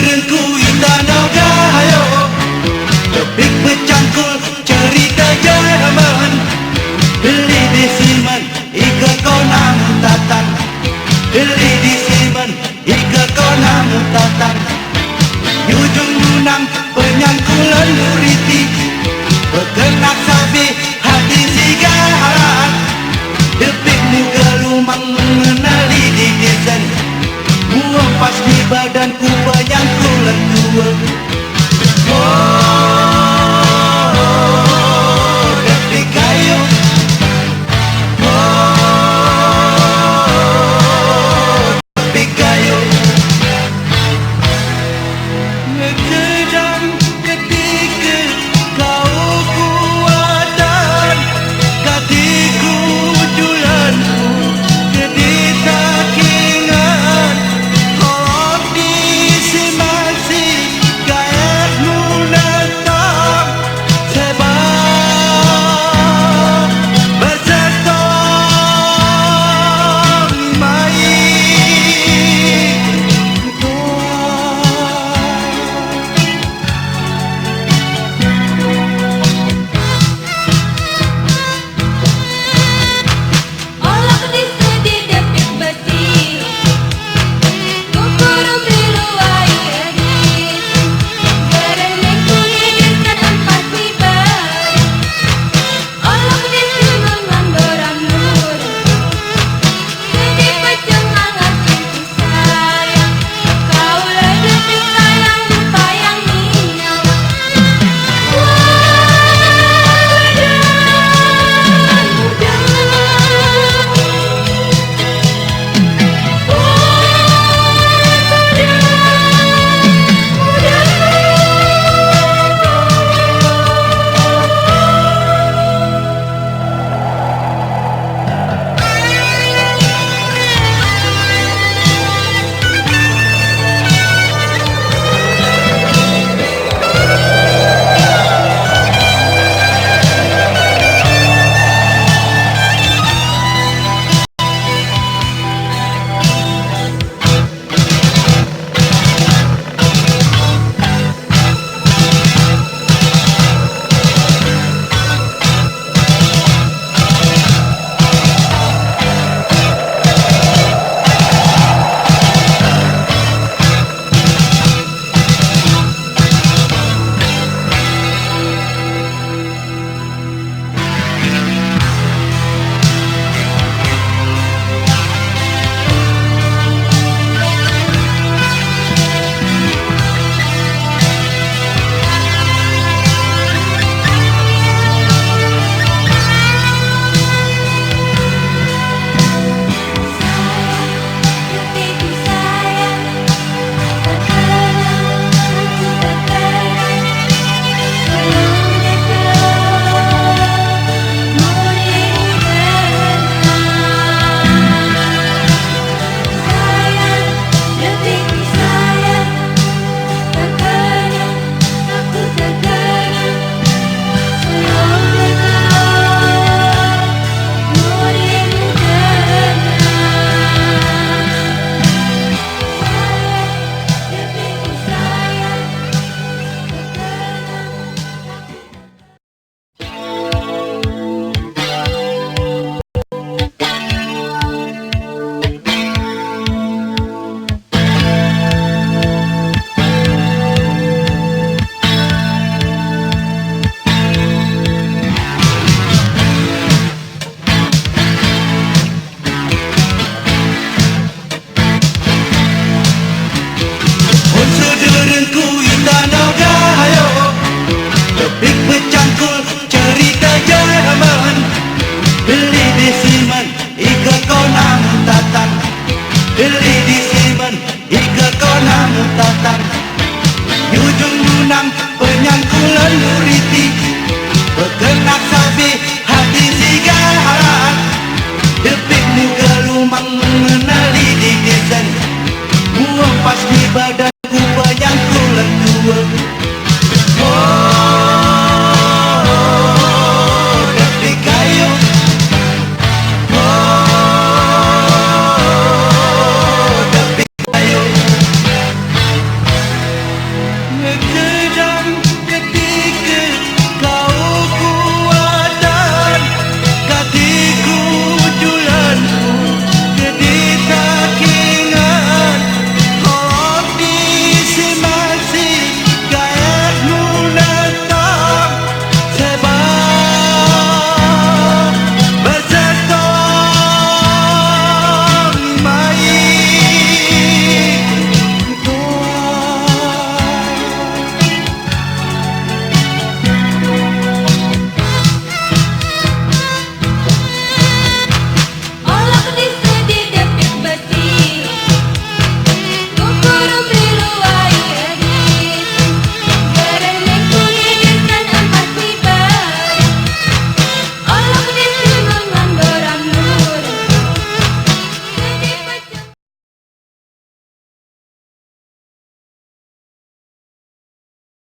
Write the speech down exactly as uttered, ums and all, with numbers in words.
Teungku Ita Noga, ayo, topik peucangkul cerita jameun. Beli di simen, ika kona mutatan. Beli di simen, ika kona mutatan. Yujung yunang penyangkulan luriti, beukeunak sabe hati sigahat. Depik muka lumang mengenali di desain. Buang pas di badan kuba nyangkul dua. Oh, depik kayu. Oh, depik kayu. Ngeudang keudikeue kau kuatan, ka dikujulan ku keuditakingan, holom di simasi gaet munatang, sebab bersetong mai. Unsur deureungku Ita Noga, ayo, topik peucangkul cerita jameun. Beli di simen, ika kona mutatan. Beli di